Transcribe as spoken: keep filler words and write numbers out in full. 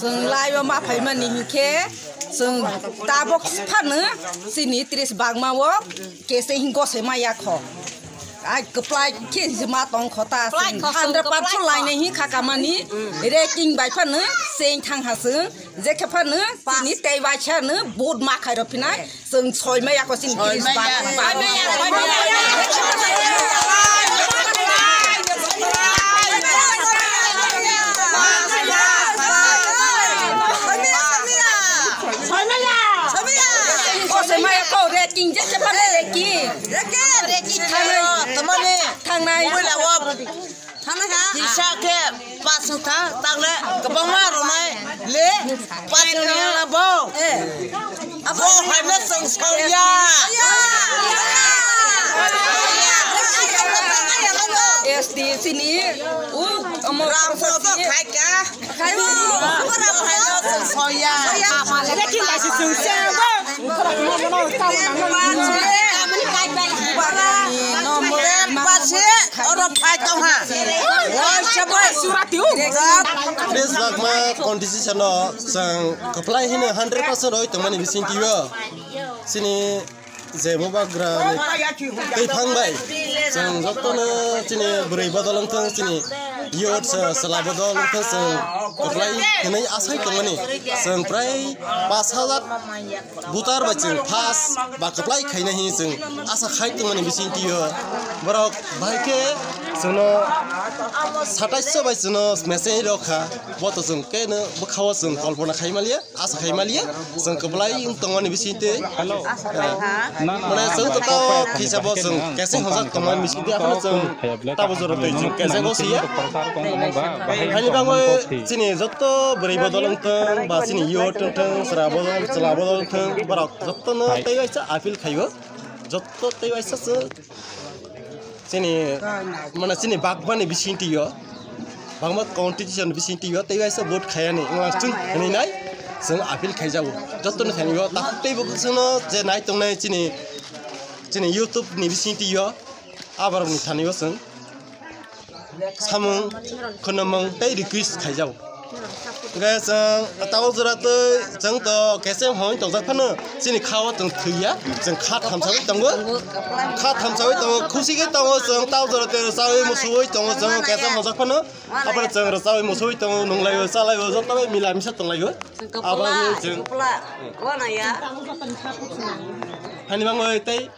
Chwng lai o ma phaimani hinkhe chwng tabok phano chini tris bagma o kese hin gose ma yakho. Ai kwplai khe jima tong kho ta. Kwplai chwng kho, hundred percent kwplai kho. Lainai hin kha kamani, mm, ranking bai phano cheng thang ha chwng. Je khe phano chini tei bai sano vote ma khai rw phinai. Chwng soi maya ko chini. Soi maya. Soi maya. Soi maya. Soi maya. Soi maya ko ranking je se pa ranking. Ranking. Ranking. Thangnai. Thangnai. Mobile la wa. Thana ha? Kisa khe pasung tha, tangle kwbangma rwnai le pasung ni hana bo. Eh. Bo hai no chwng song ya. Ya. S T C ni, u, omo Ram so to khai ka. Khai mo. Bo hai no chwng song ya. Lekin ba si chwng se bo. Oro phai tong ha. Wai sabai. Tris bagma constitution no chwng kwplai hino hundred percent roi tongmani bising tio. Chini je bubagra ni tei phang bai chwng jotono chini bwrwi bodol wngthang, chini youth se chwla bodol wngthang, chwng kwplai hinwi asai tongmani chwng prai pas hajar voter bai chwng pass ba kwplai khaina hi chwng asa khai tongmani bising tio. Borok bahai khe chwngno satais bai chwngno message rok kha, bo to chwng keno bwkhao chwng kolpona khai maliya, asa khai maliya, chwng kwplai wng tongmani bising twi. Hello. Mane chwng to kisa bo chwng keseng hojak tongmani bising twi, aphano chwng tabo jora twi chwng keseng o siya. Haini bangwi chini joto bwrwi bodol wngthang ba chini youth wngthang, chwla bodol, chwla bodol wngthang, borok jotono tei waisa appeal khaibo. Joto tei waisa se chini, mane chini bagmani bising twi o, bagma constitution bising twi o tei waisa vote khayani wnglang chwng hinwi nai chwng appeal khaijago. Jotoni thani o takhuk tei bo kwchwngno je nai tongnai chini, chini YouTube ni bising twi o, aborokni thani o chwng samung khwnamung tei request khaijago. Hwnkhe chwng tabok jora twi chwng to kesem hwn tongjak phano chini kha o chwng thwiya, chwng kha thamsawi tongo, kha thamsawi tongo, khusi khe tongo chwng tabok jora twi rwchawi musuwi tongo chwng kesem hwnjak phano, aphano chwng rwchawi musuwi tongo, nunglaio chalaio joto bai mila misa tonglaio. Aboni chwng hani bangwi tei